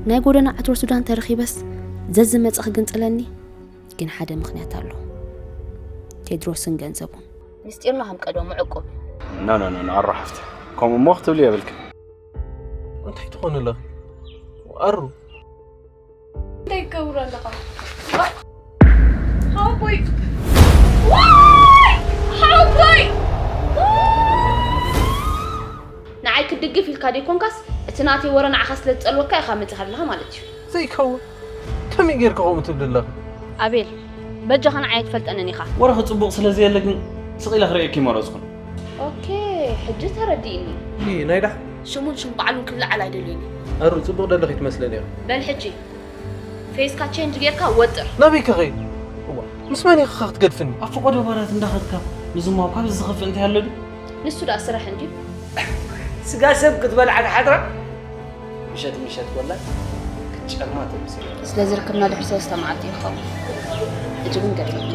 ናይ ጎደና ዕትሮ ሱዳን ተረኺበስ ዘዝመጸ ክግንጥለኒ ግን ሓደ ምኽንያት ኣሎ። ቴድሮስን ገንዘቡን። ምስጢርና ከም ቀደሙ ዕቁብ። ኖ ኖ ኖ ኣሮ ሓፍቲ፣ ከምኡ እሞ ክትብሊ የብልክን። እንታይ ትኾን ኣለኺ ኣሩ? እንታይ ትገብር ኣለኻ? ሓወቦይ! ዋይ! ሓወቦይ! ንዓይ ክትድግፍ ኢልካ ደይኮንካስ እቲ ናተይ ወረ ንዓኻ ስለ ዝጸልወካ ኢኻ መጺኻ ኣለኻ ማለት እዩ። ዘይከውን ከመይ ጌርካ ከምኡ ትብል ኣለኺ? ኣቤል በጃኻ ንዓይ ኣይትፈልጠንን ኢኻ። ወረኺ ጽቡቕ ስለ ዘየለ ግን ስቕ ኢለ ክርእየኪ መረጽኩ። ኦኬ ሕጂ ተረዲእኒ። ይህ ናይ ዳሕ ሽሙን ሽም በዓሉን ክለዓል ኣይደልየኒ። ኣሩ ጽቡቕ ደለኺ ትመስለኒ ኢኺ። በል ሕጂ ፌስካ ቼንጅ ጌርካ ወጥር። ናበይ ከኸይድ? እዋ ምስ መን ኢኻ ክትገድፍኒ? ኣብ ፈቐዶ ባራት እንዳኸድካ ምዝማው ካብዚ ዝኸፍእ እንታይ ኣሎ ድዩ? ንሱ ደኣ ስራሕ እንድዩ። ስጋ ሰብ ክትበልዓ ትሓድራ ምሸት ምሸት ወላ ክትጨማ ተምስል። ስለዚ ርክብና ድሕሪ ሰለስተ መዓልቲ ይኸውን። ሕጂ ግን ገዲፍኒ።